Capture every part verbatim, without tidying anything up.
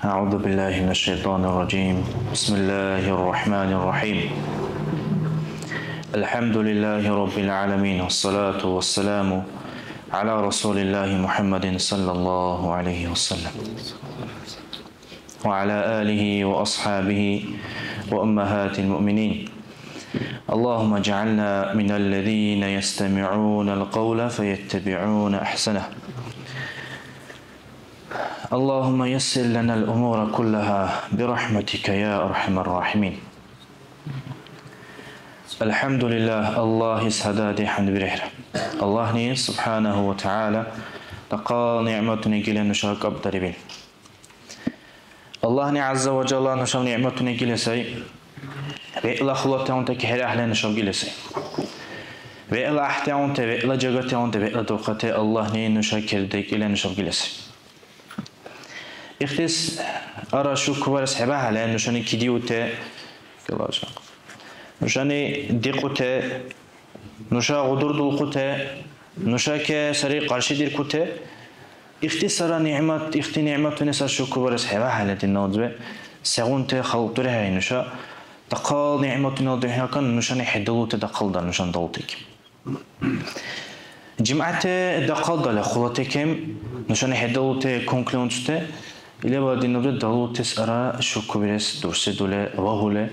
أعوذ بالله من الشيطان الرجيم. بسم الله الرحمن الرحيم. الحمد لله رب العالمين، والصلاة والسلام على رسول الله محمد صلى الله عليه وسلم، وعلى آله وأصحابه وأمهات المؤمنين. اللهم اجعلنا من الذين يستمعون القول فيتبعون أحسنه. اللهم يسر لنا الأمور كلها برحمتك يا أرحم الراحمين. الحمد لله، Аллагьис гьадади хӀямд бирехӀра. Аллагьни субхӀянагьу ва тагӀяла дахъал нигӀматуни гила нуша кӀапӀдарибил. Аллагьни гӀязза ва жалла нушаб нигӀматуни гила сай. ВегӀла хулатегъунти хӀеряхӀли нушаб гила сай. ВегӀла гӀяхӀтегъунти, вегӀла жагатегъунти, вегӀла дурхъати Аллагьни нуша кердайкӀили нушаб гила сай. Ихтис ара шукрбарес хӀебагьале, нушани кидиуте, нушани дикьуте, нуша гъудурдулхъуте, нушаке сари къаршидиркуте. Ихтисара нигӀмат, ихти нигӀматуни сар шукрбарес хӀебагьале, динна узби. Сегъунте халкь дурехӀе нуша? Дахъал нигӀматунала духӀнакан нушани хӀедалуте дахъал дар нушани далутеки. ЖимгӀяте дахъал дала хъулатекем нушани хӀедалуте кункли унцуте, илабад динабра далутес ара шукрбирес дурсри дули вагьули,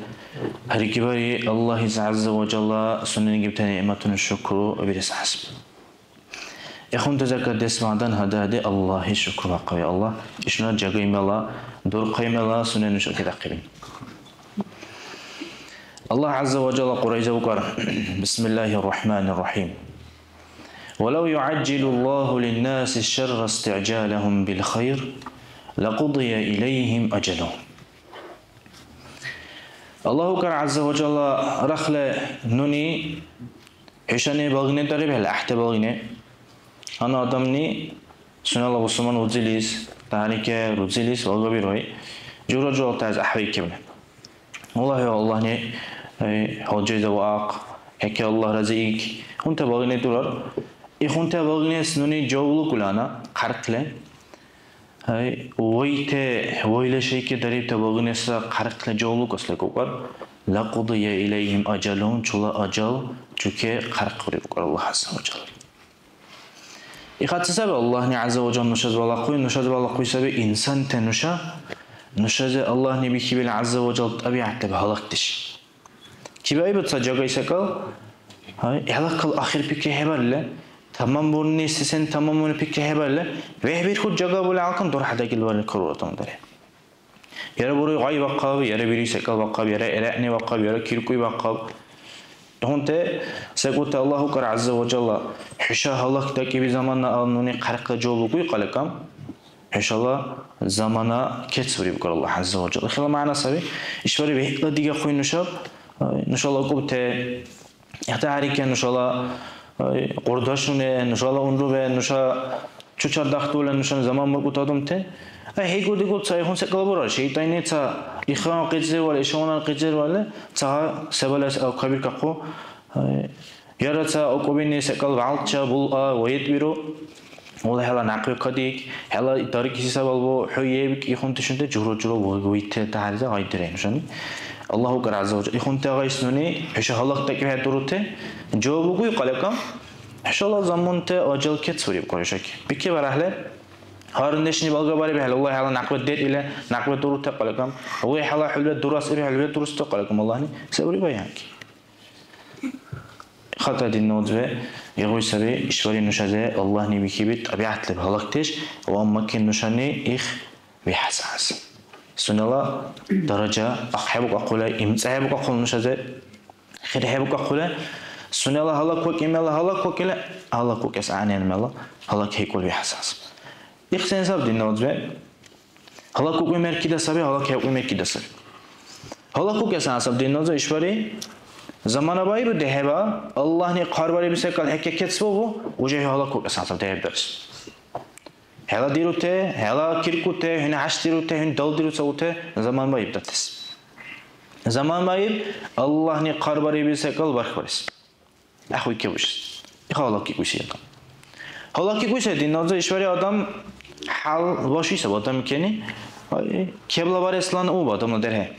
гьаргибари Аллагьис гӀязза ва жалла сунени гибти нигӀматуни шукру бирес хӀясиб. Ихунти закат дес багьандан гьадади Аллагьис шукру бахъаби. Аллагь, ишнара жагай мела, дурхъай мела сунени нуша кедяхъиби. Аллагь гӀязза ва жалла Кьуръайза укӀар: بسم الله الرحمن الرحيم. ولو يعجل الله للناس الشر استعجالهم بالخير لقضي إليهم أجلهم. Аллагь укӀар гӀязза ва жалла: рахли нуни хӀушани балгни дарибхӀели, гӀяхӀти балгни. Гьанна адамни сунела бусурман узилис, тахӀярике рузилис балгабирхӀуй, жура-журала тяз гӀяхӀвикибли. Аллагь, Аллагьни, э, хӀял жайза ваахъ, хӀеке Аллагь разиик. Хунта балгни дурар. Ихунта балгнес нуни жаваб лукӀулана, хъярхъли. Гьай, вайте, вайла шайке дарибта балгнесра хъярхъли жаваб лукӀас ле кӀукӀар, لا قضي إليهم أجلهم, чула ажал чуке хъярхъбири букӀар Аллагь гӀязза ва жалла. Ихъати саби Аллагьни гӀязза ва жалла нушази балахъуй, нушази балахъуй саби инсанти нуша, нушази Аллагьни бихьибил гӀязза ва жалла тӀабигӀят леб гьалакдеш. Кибаиб ца жагай секӀал, гьай, гӀелакал ахир пикрихӀебарили, таманбурни, сисен таманбурни пикрихӀебарили, вехӀбирхьуд жагабули алкан дурхӀя дакӀилбарили карур адамдара. Яра буруй гъай бахъаб, яра бири секӀал бахъаб, яра гӀерагӀни бахъаб, яра киркуй бахъаб. Ихъунти секӀулти Аллагь укӀар гӀязза ва жалла, хӀуша гьалак дакӀиби замана ал нуни хъярхъла жаваб лугуй кьаликам. ХӀушала замана кецбариб укӀар Аллагь гӀязза ва жалла. Ихила мягӀна саби, ишбариб хӀела дигахъуй нушаб, нушала акӀубти, ихтиярикен нушала, къурдашуни, нушала унрубе, нуша чучардахъдули нушани заман буркӀути адамти. ГӀе, хӀейгу-дигу ца ихъун секӀал бурар, шайтӀайни ца ихъан къизирвали, ишаванар къизирвали, ца се балес кабиркахъу. Яра ца акӀубини секӀал вялча, булъа, ваятбиру. Ула хӀела някъби кадик, хӀела даргси сабалбу, хӀу ебкӀ ихъунти шунти жура-жура вайтира тяхӀярли гъайдирай нушани. Аллагь укӀар гӀязза ва жалла. Ихъунти гъайс нуни хӀуша гьалак дакӀибхӀедурути, жаваб лугуй кьаликам. ХӀушала замунти ажал кецбариб кьуршаки. Пикри барахӀли, гьарнешни балгабарибхӀели, Аллагь хӀела някъби детили, някъби дурути кьаликам. Ули хӀела хӀулби дурас ибхӀели, хӀулби дурусти кьаликам Аллагьни. Се буриб баянки? ХатӀа динна узби, игъуй саби, ишбари нушази Аллагьни бихьиби тӀабигӀят леб гьалакдеш ва аммаки нушани их вихӀясахӀес. Сунела даража ахъхӀебукӀахъули, имцӀахӀебукӀахъули нушази, хирхӀебукӀахъули, сунела гьалаквакӀимала гьалаквакӀили, гьалаквакӀес гӀягӀнили мела гьалакхӀейкӀули вихӀясахӀес. Их сен саб динна узби? ГьалакӀукӀуй меркида саби, гьалакхӀейкӀуй меркида саби. ГьалакӀукӀес гӀясаб динназа ишбархӀи замана баибу дехӀеба, Аллагьни хъарбариб секӀал хӀекекецбубу, уже гьалакӀукӀес гӀясаб дехӀебдарес. ХӀела дирути, хӀела киркути, хӀуни гӀяшдирути, хӀуни далдиру ца ути заман баиб датес. Заман баиб, Аллагьни хъарбариб секӀал бархбарес. ГӀяхӀ викибушес. Иха гьалакикӀуси адам. ГьалакикӀуси динназа ишбархӀи адам хӀял вашуси саби адам кени. Ай, кебла бареслан у адамла дерхӀе.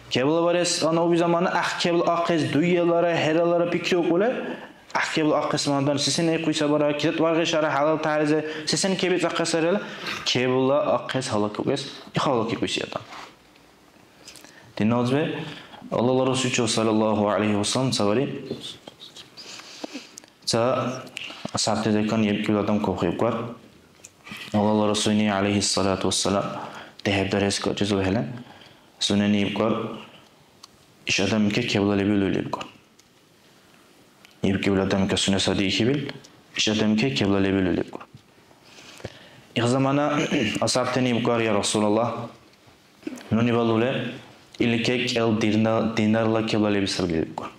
Кебла барес ана уби замана, ахъ, кебла ахъес дуялара, хӀералара пикриукӀули, ахъ, кебла ахъес мандан сисен ихъуй сабара, кидат варгъишара хӀялал тяхӀяризе, сисен кебицӀахъесарила, кебла ахъес гьалакукӀес, иха гьалакикӀуси адам. Динна узби, Аллагьла Расулчил саллаллаху гӀялайхи ва саллям ца вари, ца асхӀябти декан ибкӀибла адам кавхибкар. Аллагьла Расулни, гӀялайхи салату ва салам, дехӀибдарес качизу хӀела, сунени ибкар, иш адамике кебла лебил улибкар. Ибкибил адамике сунес адиихьибил, иш адамике кебла лебил улибкар. Их замана асхӀябтани ибкар, я Расулаллагь, нуни балули, илике кӀел дирна-, динарла кебла леби сабри лебкар.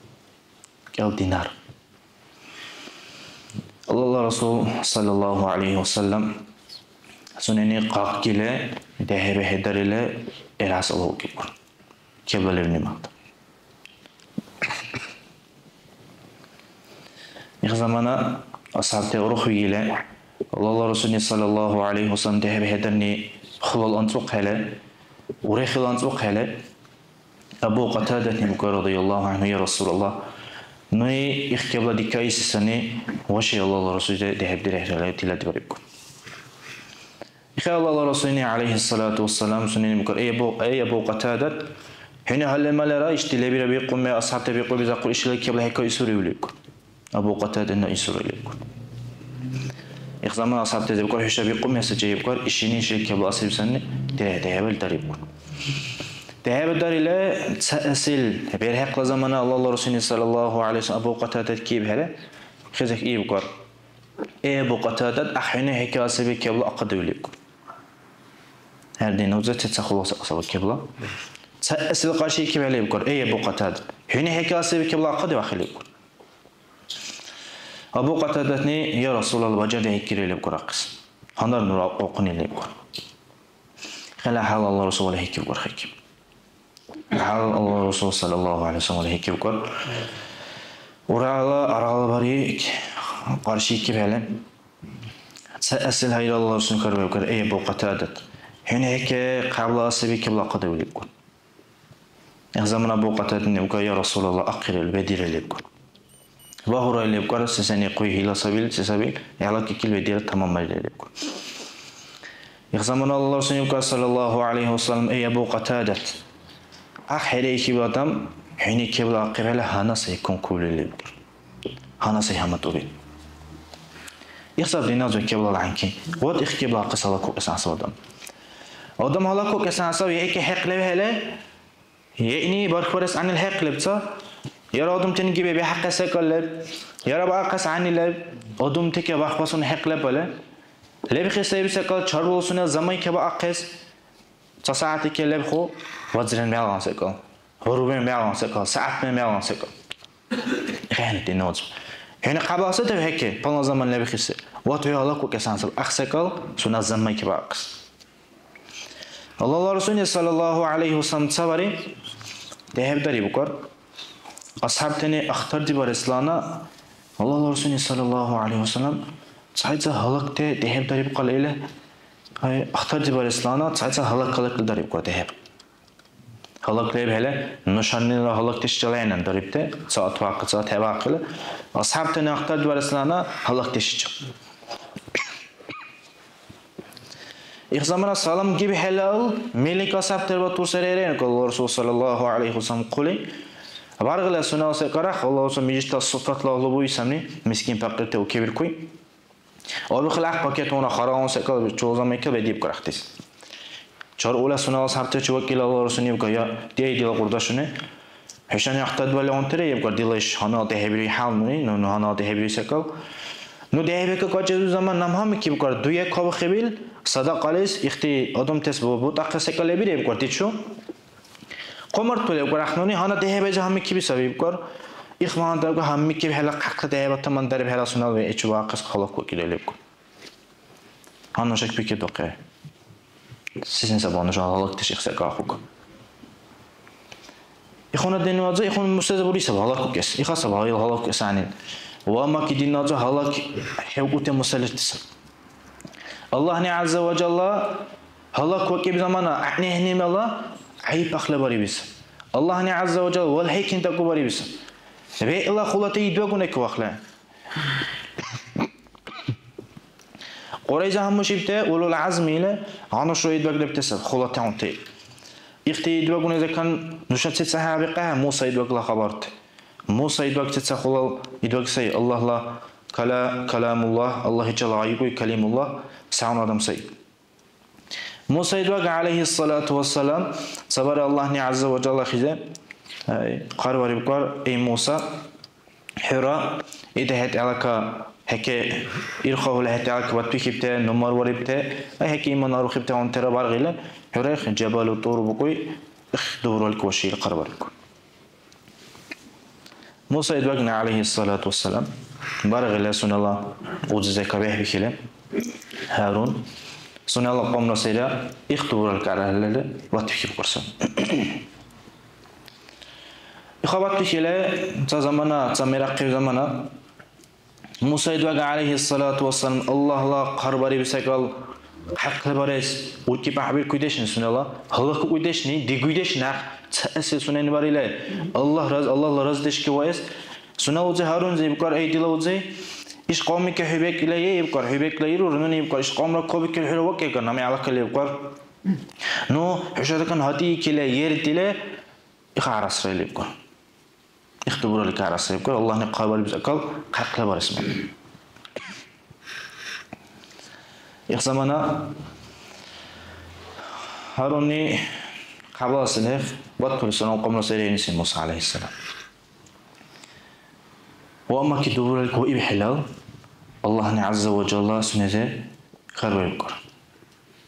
КӀел динар. Аллагьла Расул, саллаллаху гӀялайхи ва саллям, сунени къакъили, дехӀе-бехӀедарили, гӀерас алавкӀибкар. Кебла левни махта. Их замана асхӀябти урухвигили, Аллагьла Расулни, саллаллаху гӀялайхи ва саллям, дехӀе-бехӀедарни хулал анцӀбукьхӀели, урехил анцӀбукьхӀели, Абу Кьатадатни ибкар, радияллаху анхӀу, я Расулаллагь, нуни их кебла дикайси сани, ваши Аллагьла Расулти дехӀибдирехӀрали тиладибарибкар. Ихъа Аллагьла Расулни, гӀялайхиссалату вассалам, сунени бикӀар, эй Абу, эй Абу Кьатадат, хӀуни гьалли-маллира ишди лебира бикьуми, асхӀябти бикьуби бизахъур, ишила кебла хӀекайсури, или бикӀар. Абу Кьатадатна исура, или бикӀар. Их замана асхӀябтази бикӀар, хӀуша бикьуми сари, ибкӀар, ишини ишила кебла асибсанни, дехӀе-, дехӀебал дарибкӀар. ДехӀебал дарили, ца асил берхӀехъла замана Аллагьла Расулни, саллаллаху гӀялайхи ва саллям, Абу Кьатадат кибхӀели, хизах ибкӀар. Э, Абу Кьатадат, ахӀ, хӀуни хӀекала саби кебла ахъадиули, ибкӀар. ГӀердин уза ца, ца хуласи асаба кебла. Ца асил къарши кибхӀели, ибкӀар, эй, Абу Кьатадат, хӀуни хӀекала саби кебла ахъадиу ахӀели, ибкӀар. Абу Кьатадатни, я Расулаллагь, бажардихӀейккири, или ибкӀар, ахъес. Гьанар нура акьукьуни, или ибкӀар. Хила хӀял Аллагьла Расул валхӀейкибкӀар хӀекиб. ГӀял Аллагьла Расул, саллаллаху гӀялайхи ва саллям, хӀекибкӀар. Урала арала бари къаршикибхӀели, ца асил гьайра Аллагьла Расул хьарбаибкӀар, эй, Абу Кьатадат, хӀуни хӀеке кебла асаби кебла ахъадиули, ибкӀар. Их замана Абу Кьатадатни ибкӀар, я Расулаллагь, ахъирил, бедира, или ибкӀар. Багьура, или ибкӀар, се сен ихъуй хӀила сабил, се сабил, гӀелакикил бедира таманбарира, или ибкӀар. Их замана Аллагьла Расул ибкӀар, саллаллаху гӀялайхи ва саллям, эй, Абу Кьатадат, ахӀ, хӀерейхиб адам, хӀуни кебла ахъибхӀели, гьанна сай кункули, или ибкӀар. Гьанна сай гьаматӀули. Их саб диназир кеблала гӀянки. Вот их кебла ахъес гьалакукьес гӀясав адам. Адам гьалакукьес гӀясав, яйки хӀекь левхӀели, яйни бархбарес гӀягӀнил хӀекь леб ца. Яра адамтани гибе бяхӀяхъес секӀал леб, яра баахъес гӀягӀни леб. Адамти ке бархбасуни хӀекь лебали. Лебхес леби секӀал чарбулсуни замай кебаахъес. Ца сягӀятли ке лебху, вазирен мялгӀан секӀал, гӀурбен мялгӀан секӀал, сягӀятмен мялгӀан секӀал. ХӀяйна диназиб. ХӀуни хъябал се дев хӀекке, палан заман лебихиси. Вот хӀу гьалакукес гьансаб ахъ секӀал, сунела заммай кебаахъес. Аллагьла Расулни, саллаллаху гӀялайхи ва саллям, ца бари дехӀебдариб букӀар. АсхӀябтани ахтардибареслана, Аллагьла Расулни, саллаллаху гӀялайхи ва саллям, цайца гьалакти дехӀебдариб кьалли или, ай, ахтардибареслана, цайца гьалак-гьалакли дариб букӀар дехӀеб. Гьалак лебхӀели, нушаннила гьалакдеш чалайнан дарибти, ца отвахъи, ца тӀебахъили, асхӀябтани ахтардибареслана гьалакдешичи. Их замана салам гибхӀелал, мелик асхӀябтар батурсарира, Аллагьла Расул саллаллаху гӀялайхи ва саллям хъули. Баргъила сунела секӀарахъ, Аллагьла Расул мижитла супатла агьлу буисамни, мискин-пакьирти укебиркуй. Вабихъ ляб пакетунра харалан секӀал чула замайкал бедиб карахъес. Чаръула сунела асхӀябтачи вакӀила Аллагьла Расулни ибкар, я, дей, дила къурдашуни, хӀушани ахтардвалигъунтира ибкар, дила иш гьанна дехӀибири хӀял нуни, ну, ну гьанна дехӀибири секӀал. Ну дехӀибика качизу заман нам гьамикибкар, дуя кабухъибил, садакьалис, ихти адамтас бу-, бутӀахъес секӀал лебирибкар, дичу? Хъумартули ибкар, ахъ нуни гьанна дехӀибайзи гьамикиби саби ибкар. Их багьандарга гьамикиб хӀела хъахъла дехӀиба тамандариб хӀела сунела вегӀичи ваахъес халаквакӀира лебкар. Гьанна шакбикиб духъя. Сисен саба нуша гьалакдеш ихсакахъука. Ихуна динваза, ихуна мусаза бури саба гьалакукес. Иха саба гьал гьалакукес гӀягӀнил. Ва амма ки динваза гьалак хӀевкӀути мусалирти саба. Аллагьни ГӀязза ва Жалла ГьалаквакӀиб замана гӀягӀнихӀнимала гӀяйиб ахлабарибис. Аллагьни ГӀязза ва Жалла валхӀикин дакӀубарибис. ВегӀла хъулата идбагунаки вахла. Кьурайза гьаммушибти улул гӀязми или гъану шура идбаг лебти саб, хъулатаунти. Ихти идбагуни закан нуша ца-ца хӀябикьа, Муса идбагла хабарти. Муса идбаг ца-ца хъулал идбаг сай, Аллагьла кала-, каламулла, Аллагьичала гъайикӀуй калимулла, савун адам сай. Муса идбаг, гӀялайхиссалату вассалам, цабари Аллагьни ГӀязза ва Жалла хизе, ай, хъарбарибкар, эй Муса, хӀура, иди хӀед гӀелака хӀеке, ирхъа хӀула хӀед гӀелака батбихьибти, ну марварибти, ай хӀеке иман арухибти гьунтира баргъили, хӀура их Жабалу ТӀур букӀуй, их дубуралик ваши или хъарбарибкар. Муса идбагни, гӀялайхиссалату вассалам, баргъила сунела узизе кабехӀбихьили, Гьарун сунела кьамра сайра ихтубурал караллали ватбихьибкурса. Ихабатбихьили ца замана, ца мерахъиб замана, Муса идвага, гӀялайхиссалату вассалам, Аллагьла хъарбариб секӀал хӀякьлабарес, уркӀи пагьбиркуйдешни сунела, гьалакукӀуйдешни, дигуйдешни ахъ цаэсил сунени барили, Аллагь раз-, Аллагьла разидешки ваэс, сунела узи Гьарунзи ибкар, эй, дила узи, иш кьавмика хӀу бекӀла е, ибкар, хӀу бекӀла ирур, нуни ибкар, иш кьавмра кабикили хӀура вакӀегар, нами гӀелакали ибкар. Ну, хӀуша дакан гьатӀи икили, ердили, иха гӀярасра или ибкар. Ихтубурали кара саибкар, Аллагьни хъарбариб закал хъярхъла барес мер. Их замана Гьарунни хъябалси лехӀ батули сунела кьамла сериэниси Муса гӀялайхиссалам. Ва амма ки дубурали ку ибхӀелал, Аллагьни ГӀязза ва Жалла сунези хъарбарибкар.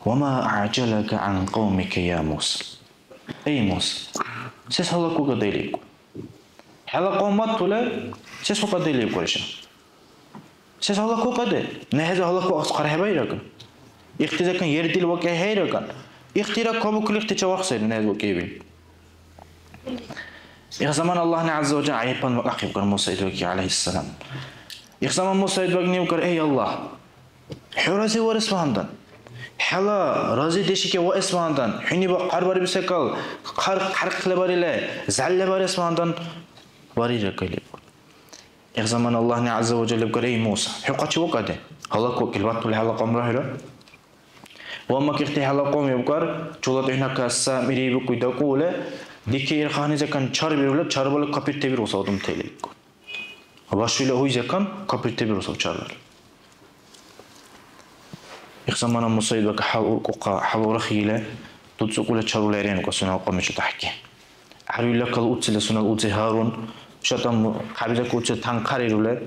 «Ва ма а'жалака гӀан кьавмика, я Муса?» Эй, Муса, сес гьалаквакӀа делигу? ХӀела кьавм батули, сес хӀукьа делигу иша? Сес гьалаквакӀа де? НехӀеза гьалаквакӀес хъархӀебаирагу? Ихтизакан ердили вакӀи хӀейрагу? Ихтира кабукли ихти чеварх сайри нехӀез вакӀиби. Их заман Аллагьни ГӀязза ва Жалла гӀяйибан вакӀахъибкар Муса идвагги, гӀялайхиссалам. Их заман Муса идвагни укар: «Эй, Аллагь, хӀу разиварес багьандан, хӀела разидешике ваэс багьандан, хӀуни бахъ хъарбариб секӀал, хъар-, хъярхъли барили, зялли барес багьандан, барира калиб». Их заман Аллагьни ГӀязза ва Жалла ибкар: «Эй, Муса, хӀу къачи вакӀаде, гьалаквакӀил батули хӀела кьамра хӀура». Ва амма кихти хӀела кьавм ибкар, чула духӀнакас Самири бикӀуй дакӀули, дики ирхъахӀни закан чарбирули, чарбали капиртебирус адамтали. Вашули гьуй закан капиртебирус чарбали. Их замана Муса идбаг хӀял уркӀухъа, хӀял урахиили, дуцӀукӀули чарули гӀеренкӀа сунела кьамичи тахӀки. ГӀярвилакал уцили сунела узи Гьарун, шайтӀан кабизаки уцили танкарирули,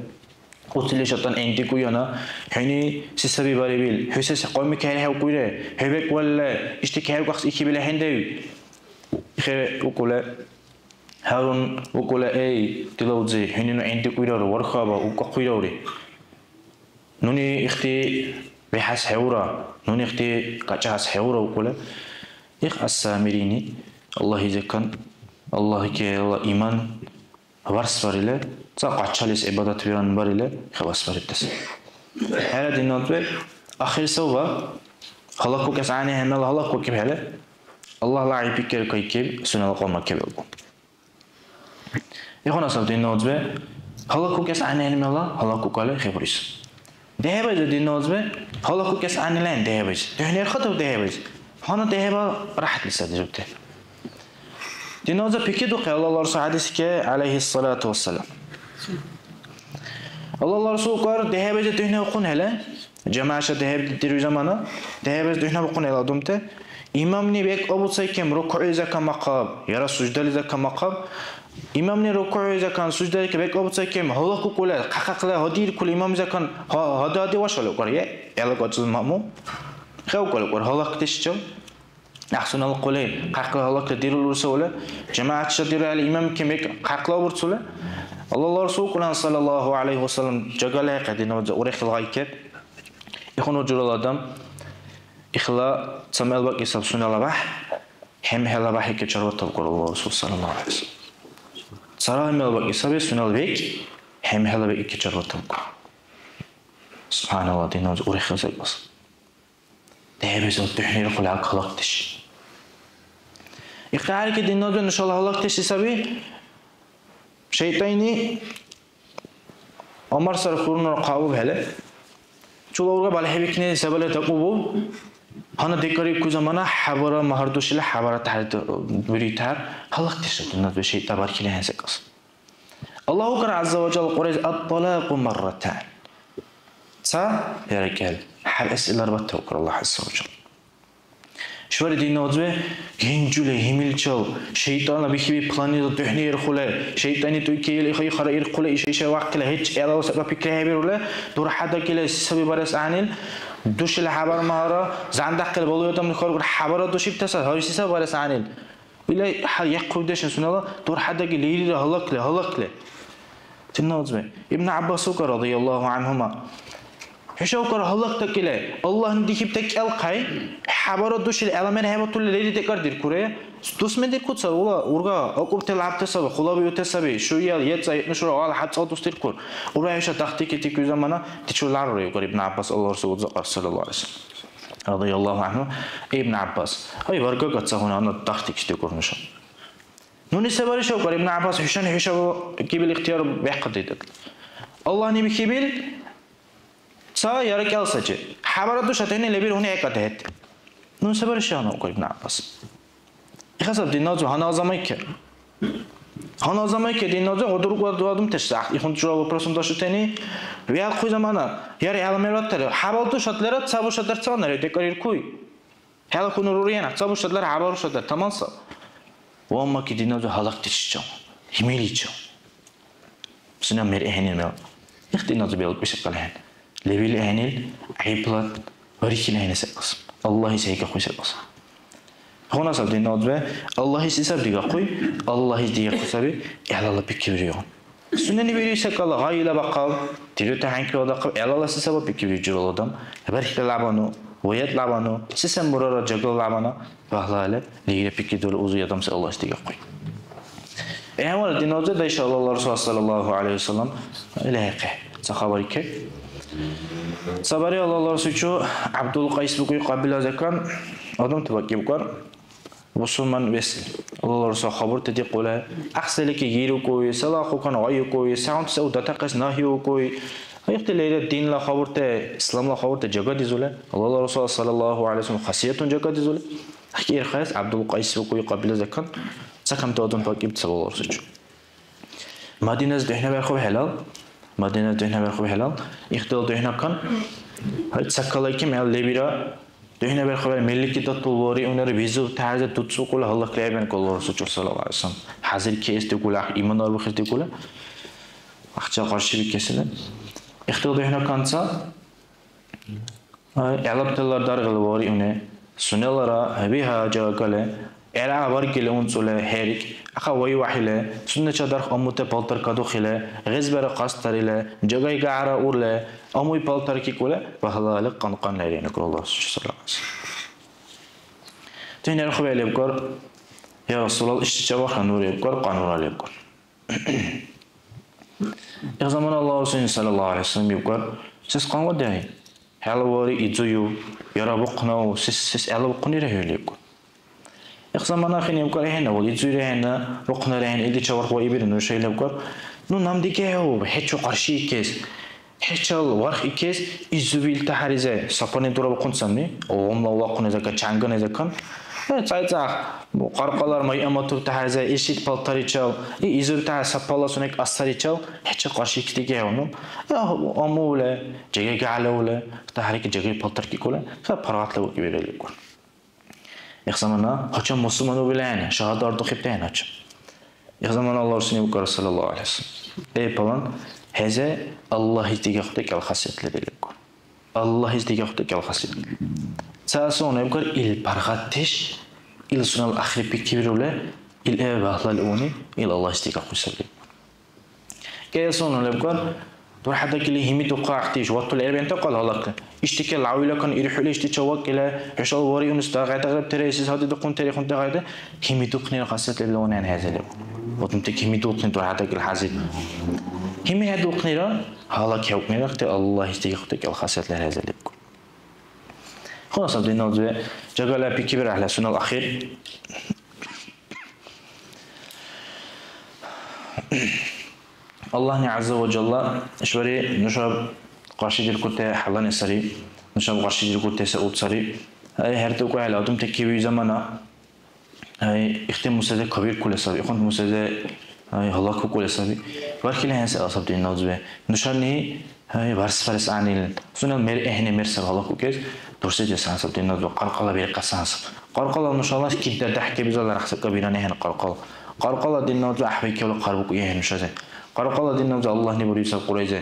уцили шайтӀан гӀендикӀуяна, хӀуни се саби барибил, хӀу се кьавми кахӀерхӀевкӀуйри, хӀу бекӀ валли, ишди кахӀевкахъес ихибил ахӀендев? Ихе укӀули, Гьарун укӀули, эй, дила узи, хӀуни ну гӀендикӀуйрар, вархаба, убкӀахъуйраври. Нуни ихти бихӀяс хӀевра, нуни ихти кьакьас хӀевра укӀули, их ас-Самирини, Аллагьизекан, Аллагьикела иман варсбарили, ца къачалис гӀибадатвиран барили, хиласбарибтас. ХӀера, динна узби, ахирсавва, гьалаквакӀес гӀягӀнихӀемала гьалаквакӀибхӀели, Аллагьла гӀяйибикер кайкиб, сунела кьавма кебелгу. Ихуна саб, динна узби, гьалаквакӀес гӀягӀнихӀемала гьалаквакӀали хӀебурис. ДехӀибайза, динна узби, гьалаквакӀес гӀягӀнилан дехӀибайза. ДухӀнерхъатав дехӀибайза? Гьанна дехӀиба ряхӀятли сари дирути. Динна уза пикридухъи Аллагьла Расул хӀядиске, гӀялайхиссалату вассалам. Аллагьла Расул укӀар, дехӀибайза духӀнабухъунхӀели, жамагӀятша дехӀиб дируй замана, дехӀибайза духӀнабухъунхӀели адамти, имамни бекӀ абуцайкем рукугӀлиза камахъаб, яра суждализа камахъаб, имамни рукугӀлиза кан, суждализа бекӀ абуцайкем, гьалакукӀули, хъахъахъла гьадиркули имамлиза кан, гьа-, гьади-гьади вашалукӀар, е, гӀела кӀвачил маъмум. ХӀевкӀалукӀар гьалакдешчил. ГӀяхӀсунала хъули, хъярхъла гьалакли дирулри савли, жамагӀятчи дирухӀели имам кембик хъярхъла убурцули, Аллагьла Расул кӀулан, саллаллагьу гӀялайгьи ва саллам, жагали хӀекьи, динна узби, урехил гъайкиб. Ихуна журала адам, ихла ца мел бакӀи саб сунела бяхӀ, хӀемхӀела бяхӀике чарбатабкӀур Аллагьла Расул, саллаллагьу гӀялайгьи ва саллам. Царал мел бакӀи саби сунела бекӀ, хӀемхӀела бекӀике чарбатабкӀур. СубхӀяналлагь, динна узби, урехил секӀал саб. ДехӀибизур духӀнирхъули гьалакдеш. Ихтиярики динназир нушала гьалакдешли саби. ШайтӀайни Умар сар хурнур хъавубхӀели, чула урга балхӀебикнили се балес дакӀубу? Гьанна декӀариб ку замана хӀябара магьардушила хӀябара тяхӀяр буритар, гьалакдеш динназир шайтӀа бархили хӀянсакӀас. Аллагь укар гӀязза ва жалла Кьурайзи: «Ат-талакьу марратан». Ца яра кӀел, хӀябэс илар батта укар Аллагь гӀязза ва жалла. Швари динна узби, генжули, гьимилчил, шайтӀанла бихьиби планира духӀни ирхъули, шайтӀани тӀуйкили ихайхъара ирхъули, иша-иша вахъхӀила гьеч гӀелала сака пикрихӀебирули, дурхӀя дакӀили саби барес гӀягӀнил, душила хӀябар магьара, зяндаахъили балуй адамли хьаргур хӀябара душибтаса, гьариси саби барес гӀягӀнил. Ила гьар яхъубдешуни сунела дурхӀя даги лерира гьалакли, гьалакли. Динна узби. Ибн ГӀяббас укар, радияллаху анхума. ХӀуша укар гьалакдакӀили, Аллагьни дихибта кӀел хъай, хӀябара душили гӀела мер хӀебатурли лерил декӀардиркура. Дусми диркуца, ула урга, акӀубти лябти саби, хъулаби ути саби, шуял, ецӀа, нушара гьала хӀябцӀал дус диркур. Ура хӀуша дахъдикити ку замана, дичула гӀярра, укар Ибн ГӀяббас, Аллагьла Расул узахъар, саллаллаху гӀалайхи ва саллям. Радияллаху анху. ИбнГӀяббас. Ай, варгагацагъуна гьанна дахъдикиш дигур нуша. Нуни се бариша, укар ИбнГӀяббас, хӀушани хӀуша кибил ихтияр бяхъадидат. Аллагьни бихьибил, ца яра кӀел сачи. ХӀябара душатани лебил гьуни гӀекӀатахӀед. Нуни се бариша гьанна, укар ИбнГӀяббас. Ихасаб динназу гьанна замайке. Гьанна замайке динназу гъудургъула дуадумтеш сахъ. Ихун чула вопросун дашутени. Вял хуй замана. Яри гьала мерлаттари. ХӀябал душатлера ца бушадар цаланари декӀариркуй. ХӀела хьунул рургӀена, ца бушадлар, хӀябал бушадлар, таманса. Ва амма ки диназу гьалакдешичил, гьимиличил. Сунела мер ахӀенил мер. Их диназу белкӀуси калахӀен. Левил ахӀенил, гӀяйиблат, барихьил ахӀенил секӀас. Аллагьис хӀейгахъуй секӀас. Гьуна саб диназу бе, Аллагьис исаб дигахъуй, Аллагьис дигахъуй саби, гӀелала пикриригъун. Сунени бири секӀал гъайила бахъал, дирути хӀянкила дахъал, гӀелаласи сабаб бикибли журала адам, бархӀила лябану, ваят лябану, сисен бурара жагала лябана, багьлали, лигира пикридули узуй адам се Аллагьис дигахъуй. ГӀямар диназир дайша Аллагьла Расул саллаллаху гӀалайхи ва саллям, илхӀехъи, ца хабар икки. Ца бари Аллагьла Расулчу ГӀябдул Кьайс букӀуй къабила закан, адамти бакӀибкар. Бусурман весли, Аллагьла Расул хабурти дикьули, ахъсилики гирукуй, села хъукан гъайукуй, сягӀунти се датахъес нагьиукуй, ихти лерил динла хабурти, исламла хабурти жагадизули, Аллагьла Расул саллаллаху гӀалайхи ва саллям хасиятун жагадизули, ахъирхъес ГӀябдул Кьайс укуй къабила закан, ца камти адам бакӀибти саби Аллагьла Расулчу. Мадинас духӀнаберхъубхӀелал, Мадинас духӀнаберхъубхӀелал, ихтилат духӀнакан, гьай, ца калайкиб гӀял лебира, духӀнаберхъубхӀели, меллики датул вариунира бизур тяхӀярзи дуцӀбукӀули гьалакли гӀеббенкӀули Расулчи саллаллаху гӀалайхи ва саллям. ХӀязир кеэс дигули, ахъ, иман арбухес дигули, ахъ, ца къаршибикесили. Ихтилат духӀнакан ца, ГӀелабтала даргала вариуни, сунелара биха жагали, гӀергӀа баргили унцули хӀерикӀ, ахъа вай-вяхӀили, сунечи дарх аммути палтар кадухили, гъезбара хъастарили, жагайга гӀяра урли, амуй палтар кикӀули, багьлали кьанкьан леринакӀур Аллагь саллаллаху гӀалайхи ва саллям. Дин ирхъу лебкӀур, я Расулалла, ишди чевахъа нур лебкӀур, кьанура лебкӀур. Ил замана Аллагьла Расулни саллаллаху гӀалайхи ва саллям ибкӀар, сес къанва дяхӀи? ХӀела вари изую, яра бухънав, сес, сес гӀела бухъунира хӀу лебкӀар. Ил замана ахини ибкӀар, ахӀенавал, изуйра ахӀенна, бухънара ахӀенна, илди чеварх ва ибира нуша лебкӀар. Ну, нам дигехӀев, хӀечу къаршиикес. ХӀечил варх икес изувил тяхӀяризе сапани дурабухъунцанни, гъумла улахъуни закан, чянкани закан. Э, цӀай-цӀах, бу-, къаркъалар майъаматур тяхӀяризе, ишит палтаричал, и изур тяхӀяр сапала сунек асаричал, хӀечи къаршикиди гехӀуну. Э, амуле, жеги гягӀлиуле, тяхӀярики жеги палтар кикӀуле, ца паргъатла укибиреликӀур. Их замана гьачам мусулман убилгӀяна, шагьада ардухибтехӀе гьачам. Их замана Аллагьла Расулни укӀар, саллаллаху гӀалайхи ва саллям. Эй, палан, хӀезе Аллагьис дигахъути кӀел хасият лебиликӀу. Аллагьис дигахъути кӀел хасият. Ца асуна ибкӀар, ил паргъатдеш, ил сунела ахири пикривирули, ил гӀеб багьлали уни, ил Аллагьис дигахъули саби. КӀел сунна лебкӀар, дурхӀя дакӀили гьимидухъа ахъти иш, ватули гӀеб бентахъал гьалакли. ИшдикӀел гӀявилакан ирхӀули ишди чеввакӀили, хӀушала вариунес дагъай-дагъиб терейсис гьади духъун терихъунти гъайда, гьимидухънира хасият лебли ванен хӀези леб. Ватунти гьимидухъни дурхӀя дакӀили хӀязи. ГьимихӀедухънира, гьалакхӀевкӀнира ахъти Аллагьис дигахъути кӀел хасият лер хӀези лебкӀу. Хуласа, динна узби, жагала пикрибирахъала сунела ахир. Аллагьни ГӀязза ва Жалла ишбархӀи нушаб къаршидиркути хӀялани сари, нушаб къаршидиркути саут сари. Ай, хӀерта укӀухӀели адамти кивиу замана, ай, ихти мусази кавиркули саби, ихъунти мусази, ай, гьалакбикӀули саби. Бархили хӀянси асабти, динна узби. Нушани, ай, барс-барс гӀягӀнили. Сунела мер, гӀягӀни мер саби гьалакбикӀес, дурсри десанасаб, динна узби, къаркъала биркьасанасаб. Къаркъала нушала киб дадяхӀ кебизалара сакабирани ахӀен къаркъала. Къаркъала, динна узби, гӀяхӀбикибла хъарбукӀули ахӀен нушази. Къаркъала, динна узби, Аллагьни буриб саб Кьуръайзи.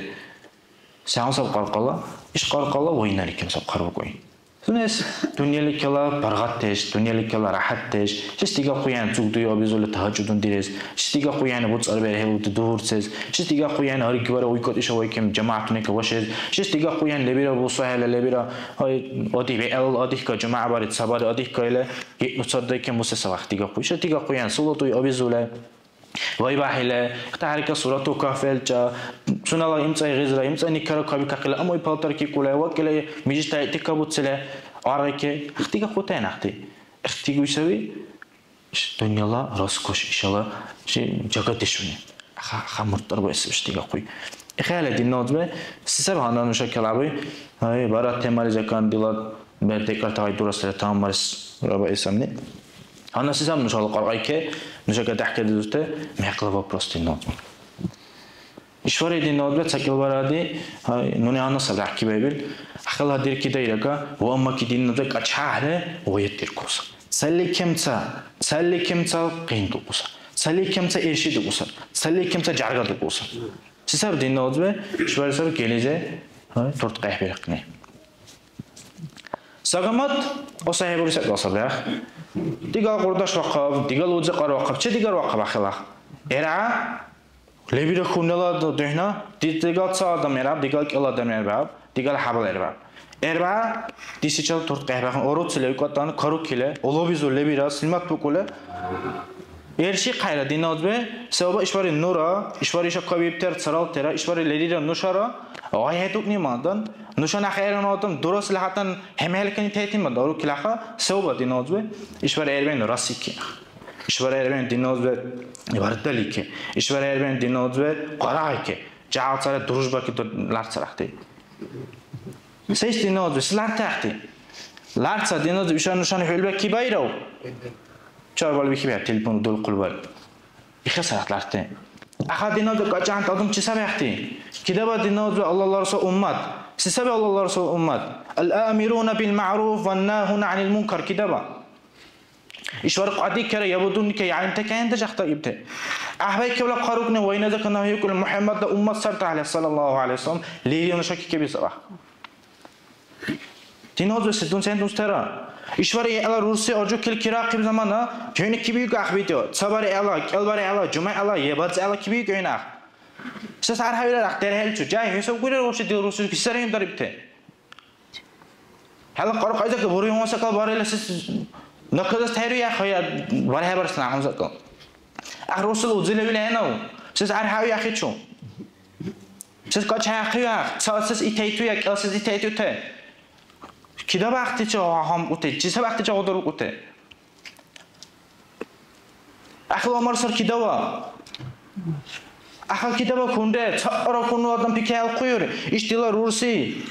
Сягъун саб къаркъала? Иш къаркъала вайнали кем саб хъарбукӀули. Сунес дунъяликала паргъатдеш, дунъяликала ряхӀятдеш, чис дигахъуян цугдуй абизули тагьаджудун дирес, чис дигахъуян буцӀар берхӀелути дугьурцес, чис дигахъуян гьаргибара уйкӀутӀиша вайкем жамагӀятуни кавашес, чис дигахъуян лебира бусухӀела лебира, ай, ади вегӀлал адихка жамагӀ бари, ца бари адихка или, геъ нуцаддайкем мусе савахъ дигахъу. Иша дигахъуян сулатӀуй абизули. ВайбяхӀила, ихтахӀярика Сурату Кахф белчӀа, сунела имцӀай гъезра, имцӀайни кара кабикахъила, амма и палтар кикӀула, вакӀила мижитаэти кабуцила, аргъики, ахъ дигахъутая нахъти. Ахъ дигуй саби, иш дунъяла роскошь, ишала чи жагадешуни. Аха, аха, муртӀар вайсаб иш дигахъуй. ИхӀели, динна узби, се саби гьанна нуша калгӀябуй? Гьай, бара темализакан дила бер декӀарта гъай дурасра тамамарес рабаэсамни. Гьанна се саб нушала кьаркьайке, нушака дяхӀкадизурте мекъла вопрос, динна узби. ИшбархӀи, динна узби, ца кӀилбаради, гьай, нуни гьанна саб дяхӀкибаибил, ахъила диркидаирака, ва аммаки, динна узби, качхӀяхӀли ваятдиркуса. Цалли кемца, цалли кемца къиндукӀуса, цалли кемца иршидукӀуса, цалли кемца жяргадукӀуса. Се саб, динна узби, ишбархӀи саб кӀилизи, гьай, турт къехӀбирахъни. Сагамат, о, сахӀи бури секӀал сабряхъ. Дигал къурдаш вахъаб, дигал узикьар вахъаб, че дигар вахъаб ахъилахъ. ЭргӀя, лебира хьунала духӀна, ди-, дигал ца адам эргӀяб, дигал кӀел адам эргӀяб, дигал хӀябал эргӀяб. ЭрбягӀ, дисичил турт къехӀбяхъни, уруци левкӀатан, карукили, улабизур лебира, снимать букӀули. Эрши хъайра, динна узби, саваба ишбархӀи нура, ишбархӀи иша кабиибтира царалтира, ишбархӀи лерира нушара, гъайхӀедукӀни мандан, нуша нахӀеран адам, дурасла хӀятан хӀемхӀелкани тетиман, дарукилаха, саваба, динна узби, ишбархӀи гӀербен расики. ИшбархӀи гӀербен, динна узби, вардалики. ИшбархӀи гӀербен, динна узби, къарагъики. Жагьал цара дружбаки ду-, ларцарахъти. Се иш, динна узби, се лартахъти? Ларца, динна узби, иша нушани хӀулбаки байрав? Чарбал бихибяхӀ, телефон дулхъулбал. Ихес арахъ ларти. Аха, динна узби, кьачӀанти адам чи сабяхъти? Кидаба, динна узби, Аллагьла Расул уммат. Се саби Аллагьла Расул уммат? Ал-амируна бил маъруф ван нагьуна гӀанил мункар. Кидаба? Ишбар кьадикера, я будунника, я гӀялимтака хӀянта жагьта ибти. ГӀяхӀбайкибла хъарукни вайназа канахӀейкӀули МухӀяммадла уммат сарта, гӀяхӀла, саллаллаху гӀалайхи ва саллям, лерил нуша кикибиз ва. Динна узби, се дун сен дустара? ИшбархӀи гӀела рурси аржукил кирахъиб замана, хӀуни кибиуга гӀяхӀбитиу, цабар гӀела, кӀелбар гӀела, жумягӀ гӀела, е бацӀ гӀела кибиуга гӀуна. Сес гӀярхӀявирар ахъ дерхӀелчу, жай хӀусаб гурира вообще дил рурсилис кисархӀуни дарибти. ХӀела кьаркьайзака бургьуна секӀал барили сес наказать хӀейруяхъая, бархӀебарес нагьуна секӀал. Ахъ рурсила узила вилхӀенав, сес гӀярхӀявиахъичу. Сес качаяхъивяхъ, ца сес итайтуя, кӀел сес итайтуте. Кида бахъти чегьу гьамкьути, чи се бахъти чегьу дурукьути? Ахила умар сар кидава. Аха кидава кунре, цара куну адам пикриалхъуйур. Иш дила рурси.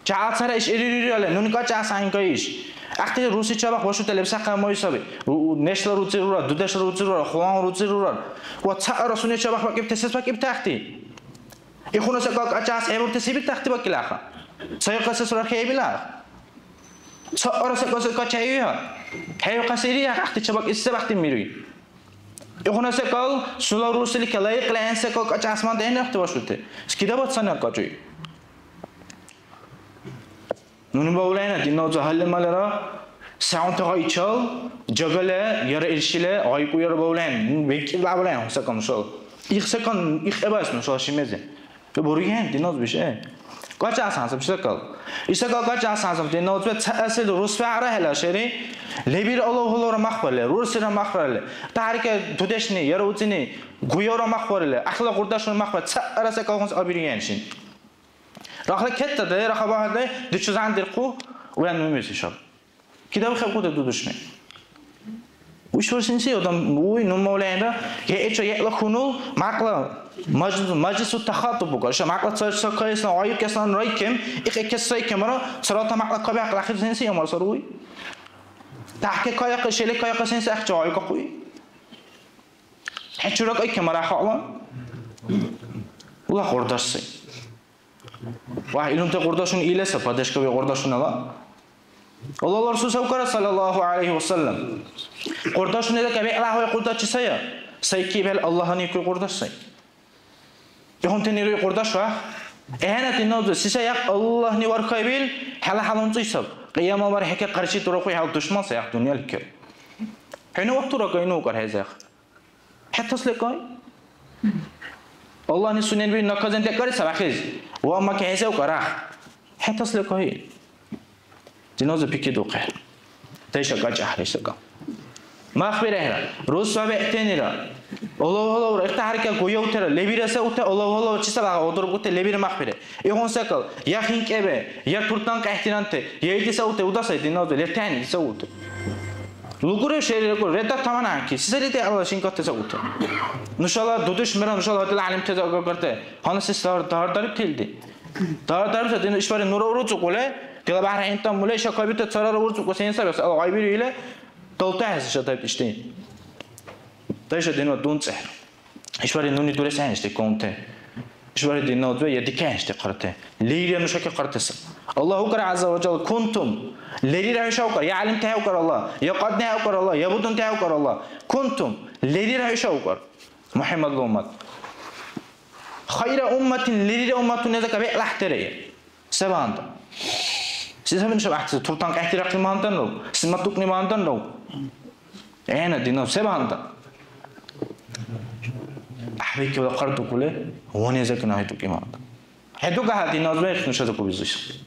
Чаъ цара иш иририрали, нуни кача санкаиш. Ахти рурси чабах башу телебсаха мой саби. Ру-, нешла руци рурар, дудешла руци рурар, хулан руци рурар. Ва цара суни чабах бакибти, сес бакибти ахти? Ихуна секӀал качас гӀебурти се битахъти бакилаха? Ца ихъа се сурар хӀебилах? Ца ара секӀал се качаиха? ХӀейухъа сири, ахъти чебакӀ иссе бахъти мируй. Ихуна секӀал сула рурсили калаихъли гӀян секӀал качасман дайнахъти вашути. Скидабад сана качуй. Нуни бавлайна, динна узби, гьалли-маллира, сегъунти гъайчал, жагали, яра иршили, гъайку яра бавлайна, ну, бекӀлиб бавлайна, хӀу секӀал нушала. Их секӀал, их эбас нушала шимази. Э, бургехӀе, динна узби, э. КӀача асансаб, чи секӀал. Иш секӀал кӀача асансаб, динна узби, ца асил русфагӀра хӀела шери, лебир Аллагьулара махбарли, рурсира махбарли, тахӀярка дудешни, яра уцини, гуяра махбарли, ахла гъурдашуни махбарли, ца ара секӀал гъунс абиргеншин. Рахла кетта дай, раха багьа дай, дучу зан дирхъу, уян мемес ишаб. Кидавхъябкьута дудушни. Ишбар сенси адам, уй, ну, мавлаира, я эча, яла хьунул, мякьла маж-, мажлису тахатуб букӀар. Иша мякьла ца-, ца кайсна, аюкесна райкем, ихъекес сайкемара, царалта мякьла кабяхъ, ахир сенси амар сар, уй. Тахке каяхъа, шеле каяхъа сенси ахча аюкахъуй. ХӀечура кайкемара хала. Ула къордарси. Ва илунти къурдашуни илеса поддержка ви къурдашунала. Аллагьла Расул савкара, саллаллаху алейхи ва саллям. Къурдашуни дака вегӀла гьавай къурдачи сая. Сайки бел Аллагьни ку къурдаш сай. Ихунти нируй къурдаш ва. Эхена ти нозу, сиса як Аллагьни вархайбил, хала халун цуйсаб. Къияма вар хеке къарши турухуй хал душман саях дунья ликер. ХӀуну вахтура кайну укар хезех. ХӀятас лекай. Аллагьни сунен бирни наказан декӀари сарахъес. Ва амма кехӀесев карах. ХӀятас лекай. Диназа пикидухъе. Тайша кача гьарисака. Махбирехра. Русва беътенира. Олов-оловра. Ихта гьарикал гуявтира. Лебира се уте, олов-олов чи сабагъа одургути лебира махбире. Игъун секӀал. Я хинкӀебе, я туртан къехӀтиранте, я иди се уте, удасай диназа, летяни се уте. Лугуре шери лугуре, реда тамана анки, сисалите Алла шинкате саути. Нушала дудеш мера, нушала гьатӀила гӀялимтази агаргарте. Гьанна сис дар-, дар-, дариб тилди. Дар-, дариб ца дин ишбари нура уруцукӀуле, дила бяхӀра интӀа муле, иша кабита царара уруцукӀу сенса бес, Алла гъайбири иле, далтахӀес иша тайп ишди. Дайша динва дунцӀехӀе. ИшбархӀи нуни дурес гӀягӀништи калунти. ИшбархӀи динна узби я дика гӀягӀништи хъарти. Лерира нушаки хъартиса. Аллагь укар, гӀязза ва жалла, кунтум. Лерира хӀуша укар, я гӀялимти хӀевкар Аллагь, я кьадни хӀевкар Аллагь, я будунти хӀевкар Аллагь. Кунтум. Лерира хӀуша укар. МухӀяммадла уммат. Хайра умматин, лерира умматуни зака бегӀлахӀтири. Се багьандан? Се саби нушаб гӀяхӀти туртан къехӀдирахъи багьанданрав? Се матукни багьанданрав? ГӀена динав се багьандан? ГӀяхӀбикибла хъардукӀули, ванезакӀ нахӀедукӀи багьандан. ХӀедуга гьа динав бехӀ нуша дакӀубизуси.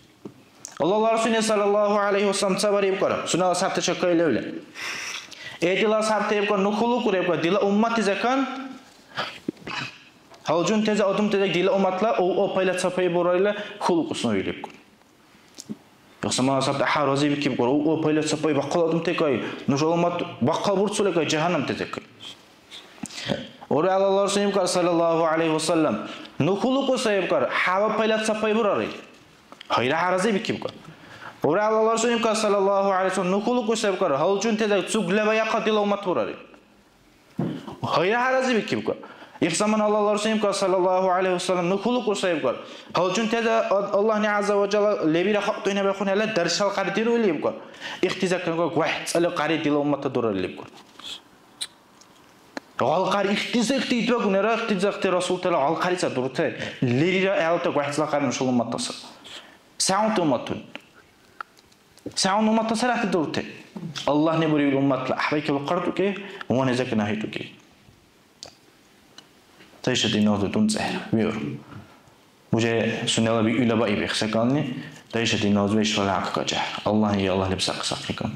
Аллагьла Расулли саллаллаху гӀялайхи ва саллям ца барибкара, сунела асхӀябтача кайли ули. Э, дила асхӀябта ибкар, ну хьулукӀур ибкар, дила умматти закан, Гьалжунтази адамтази дила умматла у-, у пайлат ца пай буралли, хьулукӀусну вирибкӀур. Ихсамала сабти гьар разибикибкӀур, у-, у пайлат ца пай бахъал адамтекай, нушала уммат бахъал бурцулекай, жагьаннамтазекай. Ури Аллагьла Расул ибкар, саллаллаху гӀялайхи ва саллям, ну хьулукӀуса ибкар, хӀява пайлат ца пай бурари. Хайра гьар разибикибкӀур. Ури Аллагьла Расул ибкар, саллаллаху гӀялайхи ва саллям, ну хьулукӀуса ибкар, гьалжунтази цугла баяхъа дила уммат бурари. Хайра гьар разибикибкӀар. Их замана Аллагьла Расул ибкар, саллаллаху гӀялайхи ва саллям, ну хьулукӀур сай ибкар. Гьалжунтаза Аллагьни гӀязза ва жалла лебира халкь дунъя бяхъунхӀела даршал кьяри дирули ибкар. Ихтизакнагу вегӀцӀали кьяри дила умматта дурарили ибкар. Гъал кьяри ихтиза ихти идбагунара, ихтиза ихти Расултала гъал кьяри ца дурте. Лерира гӀелта вегӀцӀла кьяри нушала умматта сар. Саунт умматун. Саун умматла сарахъи дурте. Аллагьни бурибил умматла гӀяхӀбайкиб хъардукӀи, ванизакӀ нахӀедукӀи. Тайша диназир дунцӀехӀе, виур. Уже сунела биъула баиб ихсакални, тайша диназир ишбала гӀякькачехӀе. Аллагьни, я Аллагь, леб сахъи-сахъикам.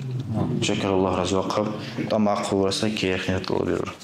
Шакар Аллагь разивахъаб, тӀама ахъбура сай киэхни тӀалабирур.